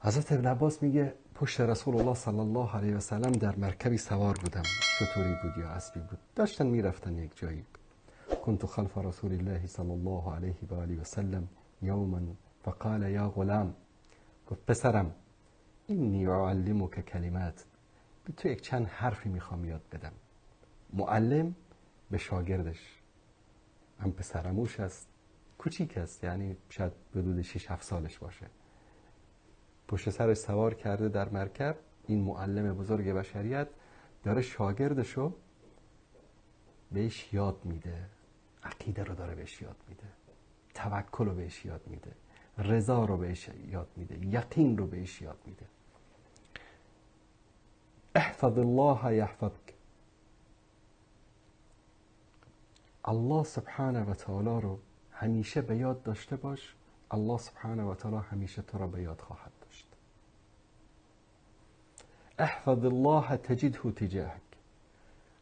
حضرت ابن عباس میگه پشت رسول الله صلی الله علیه و سلم در مرکبی سوار بودم، شتری بود یا اسبی بود، داشتن میرفتن یک جایی. كنت خلف رسول الله صلی الله علیه و آله و سلم یوما فقال یا غلام، گفت پسرم انی اعلمک کلمات، به تو یک چند حرفی میخوام یاد بدم. معلم به شاگردش، هم پسرموش است، کوچیک است، یعنی شاید حدود 6-7 سالش باشه، پشت سرش سوار کرده در مرکب. این معلم بزرگ بشریت داره شاگردشو بهش یاد میده، عقیده رو داره بهش یاد میده، توکل رو بهش یاد میده، رضا رو بهش یاد میده، یقین رو بهش یاد میده. احفظ الله یحفظک، الله سبحانه و تعالی رو همیشه به یاد داشته باش، الله سبحانه و تعالی همیشه تو را به یاد خواهد داشت. احفظ الله تجده تجاهک،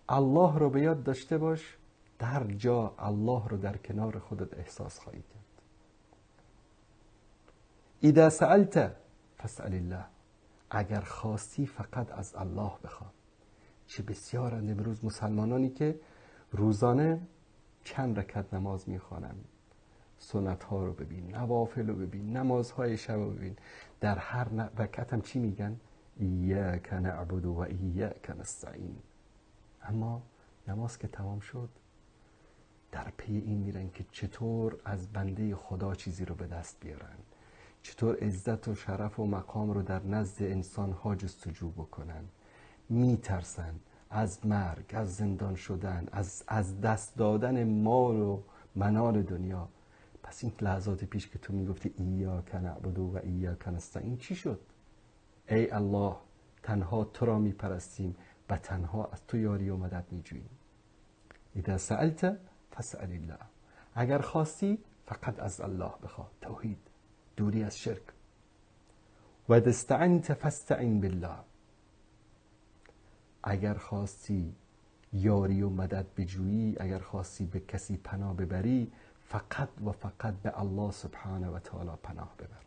الله رو به یاد داشته باش، در جا الله رو در کنار خودت احساس خواهی کرد. اذا سألت فاسأل الله، اگر خواستی فقط از الله بخواه. چه بسیارند امروز مسلمانانی که روزانه چند رکعت نماز میخوانند، سنت ها رو ببین، نوافل رو ببین، نمازهای شب رو ببین، در هر رکعت هم چی میگن؟ ایاک نعبد و ایاک نستعین. اما نماز که تمام شد در پی این میرن که چطور از بنده خدا چیزی رو به دست بیارن، چطور عزت و شرف و مقام رو در نزد انسان ها جستجو بکنن. میترسن از مرگ، از زندان شدن، از دست دادن مال و منال دنیا. پس این لحظات پیش که تو میگفتی ایاک نعبد و ایاک نستعین چی شد؟ ای الله تنها تو را میپرستیم و تنها از تو یاری و مدد میجوییم. اذا سألت فاسأل الله، اگر خواستی فقط از الله بخواه، توحید، دوری از شرک. و اذا استعنت فاستعن بالله، اگر خواستی یاری و مدد بجویی، اگر خواستی به کسی پناه ببری، فقط و فقط به الله سبحانه و تعالی پناه ببر.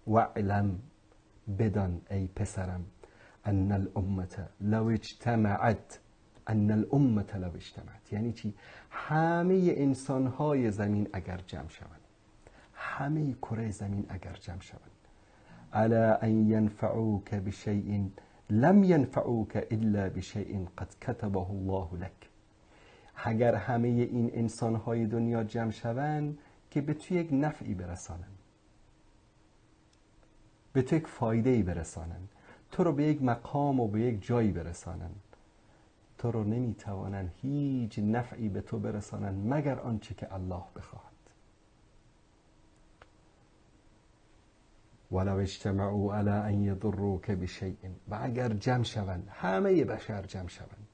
واعلم، بدان ای پسرم، ان الامه لو اجتمعت، ان الامه لو اجتمعت، یعنی چی؟ همه انسانهای زمین اگر جمع شوند، همه کره زمین اگر جمع شوند، علی ان ینفعوک بشیء لم ینفعوک الا بشیء قد كتبه الله لك، اگر همه این انسانهای دنیا جمع شوند که به تو یک نفعی برسانند، به تو یک فایده‌ای برسانند، تو رو به یک مقام و به یک جایی برسانند، تو رو نمیتوانند هیچ نفعی به تو برسانند مگر آنچه که الله بخواهد. ولو اجتمعوا علی ان یضروک بشیء، و اگر جمع شوند، همه بشر جمع شوند،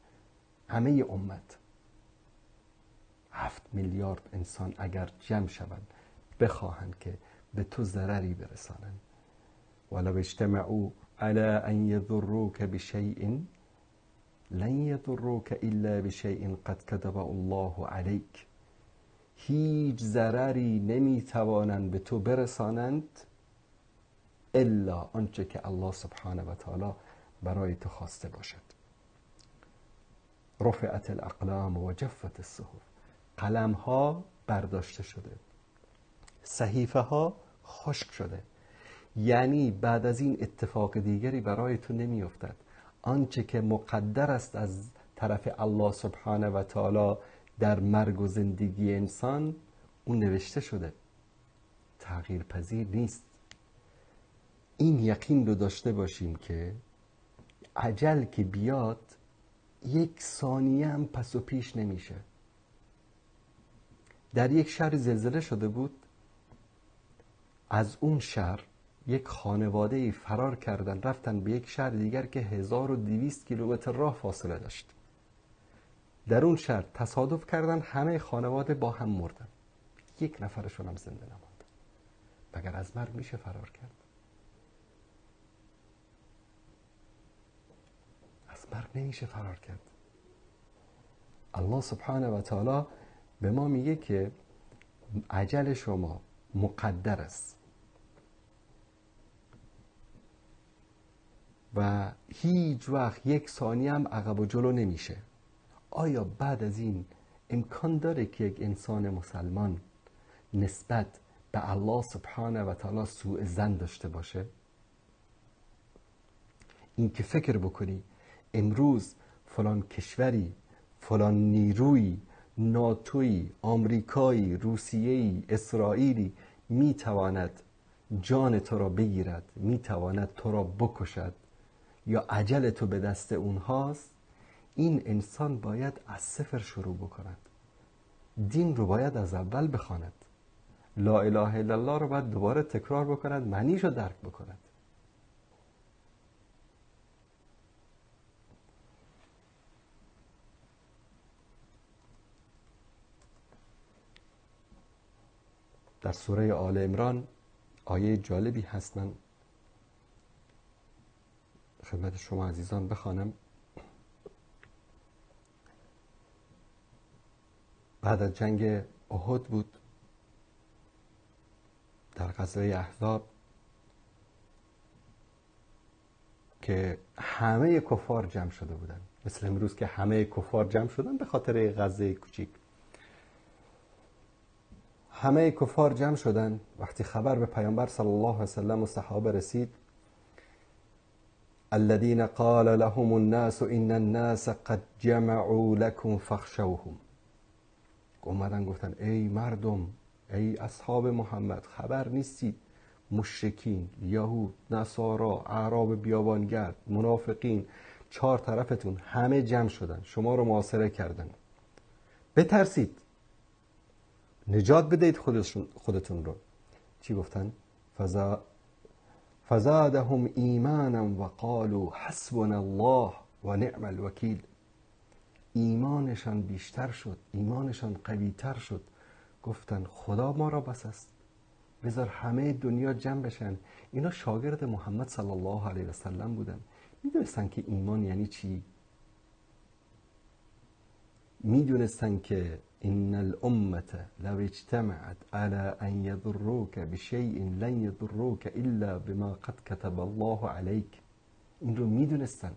همه امت، 7 میلیارد انسان اگر جمع شوند بخواهند که به تو ضرری برسانند، ولو اجتمعوا علی ان یضروک بشیء لن یضروک الا بشیء قد كتب الله علیک، هیچ ضرری نمیتوانند به تو برسانند الا آنچه که الله سبحانه و تعالی برای تو خواسته باشد. رفعت الاقلام و جفت الصحف، قلم ها برداشته شده، صحیفه ها خشک شده، یعنی بعد از این اتفاق دیگری برای تو نمیافتد. آنچه که مقدر است از طرف الله سبحانه و تعالی در مرگ و زندگی انسان، اون نوشته شده، تغییر پذیر نیست. این یقین رو داشته باشیم که عجل که بیاد یک ثانیه هم پس و پیش نمیشه. در یک شهر زلزله شده بود، از اون شهر یک خانواده فرار کردن رفتن به یک شهر دیگر که 1200 کیلومتر راه فاصله داشت. در اون شهر تصادف کردن، همه خانواده با هم مردن، یک نفرشون هم زنده نماند. مگر از مرگ میشه فرار کرد؟ از مرگ نمیشه فرار کرد. الله سبحانه و تعالی به ما میگه که عجل شما مقدر است. و هیچ وقت یک ثانیه هم عقب و جلو نمیشه، آیا بعد از این امکان داره که یک انسان مسلمان نسبت به الله سبحانه و تعالی سوء ظن داشته باشه؟ این که فکر بکنی امروز فلان کشوری، فلان نیرویی، ناتویی، آمریکایی، روسیه‌ای، اسرائیلی میتواند جان تو را بگیرد، میتواند تو را بکشد یا عجل تو به دست اونهاست، این انسان باید از صفر شروع بکند. دین رو باید از اول بخواند، لا اله الا الله رو باید دوباره تکرار بکند، معنیش رو درک بکند. در سوره آل عمران آیه جالبی هست، من خدمت شما عزیزان بخوانم. بعد از جنگ احد بود، در غزوه احزاب، که همه کفار جمع شده بودن، مثل امروز که همه کفار جمع شدن به خاطر غزه کوچیک. همه کفار جمع شدن. وقتی خبر به پیامبر صلی الله علیه وسلم و صحابه رسید، الذين قال لهم الناس ان الناس قد جمعوا لكم فاخشوهم، اومدن گفتن ای مردم، ای اصحاب محمد، خبر نیستید مشرکین، یهود، نصارا، اعراب بیابانگرد، منافقین، چهار طرفتون همه جمع شدن، شما رو محاصره کردن، بترسید، نجات بدهید خودتون رو. چی گفتن؟ فزادهم ایمانا و قالوا حسبنا الله و نعم الوکیل. ایمانشان بیشتر شد، ایمانشان قویتر شد، گفتن خدا ما را بس است، بذار همه دنیا جمع بشن. اینا شاگرد محمد صلی الله علیه و سلم بودن، میدونستن که ایمان یعنی چی، میدونستن که ان الامه لو اجتمعت على ان يضروك بشيء لن يضروك الا بما قد كتب الله عليك. این رو میدونستن.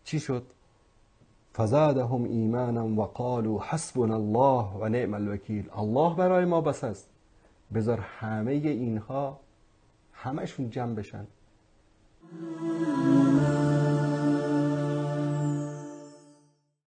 چی شد؟ فزادهم ایمانا و قالوا حسبنا الله و نعم الوکیل. الله برای ما بس است، بذار همه اینها همشون جمع بشن.